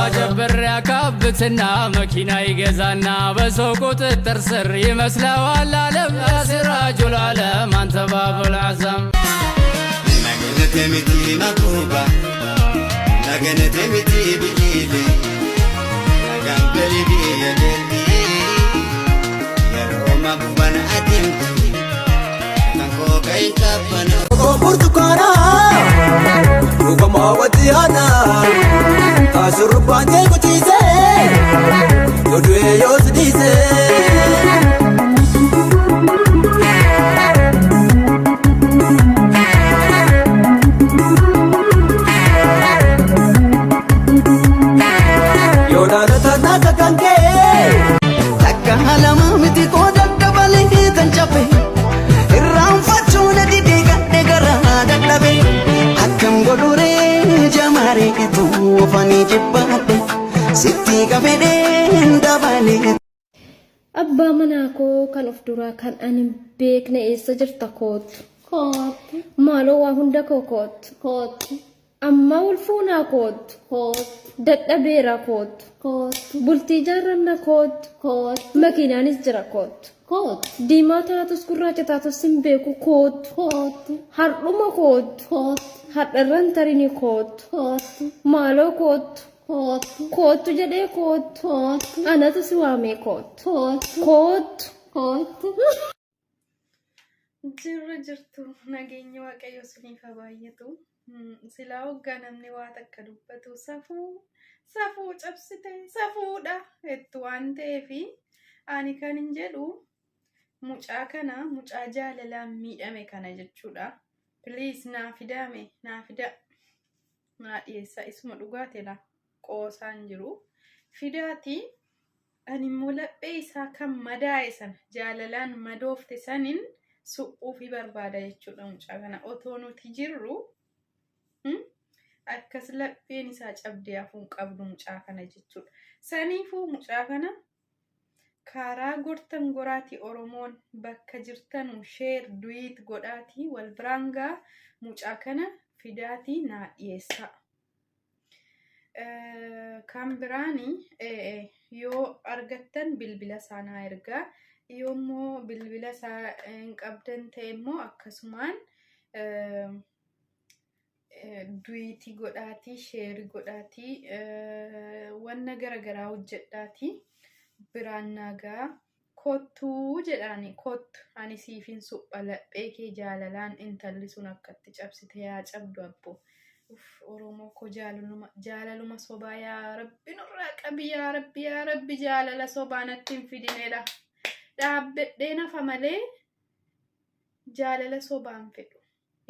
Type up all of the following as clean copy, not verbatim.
አጀብ ብር ያካብትና መኪና ይገዛና በሰው ቁጥጥር ስር ይመስለዋል ዓለም። ሲራጁል ዓለም አንተ ባቡል አዘም። Naganate miti makuba, naganate miti biqile, nagaan gali biyya deemti, yeroo makuban adeemti, kan koo kayin qabbana. Burtukaana dhugamaa wajjiyaana kaashurrubbaan kee kuchiise yoo du'e yoo si dhiise. Yoo dhaadatan akka kan kee. Takka lama miti qooda dabalee kan cabe irraanfachuu na didee gadhe garaa dadhabe akkam godhuree jamaaree tuufanii jibbaadhe sitti qabedhee dabalee. Abbaa manaa koo kan of duraa kan ani hin beekne eessa jirta koottu. Koottu. Maaloo waa hunda koo koottu. Koottu. Ammaa wal fuunaa koottu. Koottu. Dadhabeera koottu. Koottu. Bultii ijaarranna koottu. Koottu. Makiinaanis jira koottu. Koottu. Diimaa taatus gurraacha taatus hin beeku koottu. Koottu. Hardhuma koottu. Koottu. Hardharran tarini koottu. Koottu. Maaloo koottu. Koottu. Koottu jedhee koottu. Koottu. Anatu si waamee koottu. Koottu. Koottu. Koottu. Jirra jirtu, nageenyi waaqayyo isiniif haa baay'atu. Silaa hoggaa namni waa takka dubbatu safuu safuu cabsite safuudha jettu waan ta'eef ani kan hin jedhu mucaa kana, mucaa jaalalaan miidhame kana jechuudha. Please naa fidaame, naa fidaa, naa dhiyeessaa, isuma dhugaatela qoosaan jiru fidaatii. Ani immoo laphee isaa kan madaa'e sana, jaalalaan madoofte sanin suphuufii barbaada jechuudha mucaa kana. Otoo nuti jirru akkas lapheen isaa cabdee hafuun qabdu mucaa kana jechuudha. Saniifuu mucaa kana karaa gortan goraatii, Oromoon bakka jirtanu share duet godhaatii wal biraan gaa, mucaa kana fidaatii naa dhiyeessaa. Kan biraani yoo argattan bilbila isaa naa ergaa. Yoo immoo bilbila isaa hin qabdan ta'e immoo akkasumaan duet godhaatii, share godhaatii, wanna garagaraa hojjedhaatii biraan nagaa. Kottuu jedhaani, kottu, ani siifin supha laphee kee jaalalaan intalli sun akkatti cabsite yaa cabdu abbo. Uff, Oromoo koo, jaalaluma jaalaluma sobaa yaa Rabbi nurraa qabi, yaa Rabbi, yaa Rabbi, jaalala sobaa natti hin fidinedha. Dhaabbedhee nafa malee jaalala sobaan fedhu.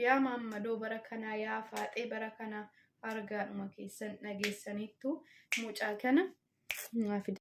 Yaa maammadoo bara kanaa, yaa faaxee bara kanaa, argaadhuma keessan dhageessaniittu, mucaa kana naa fida.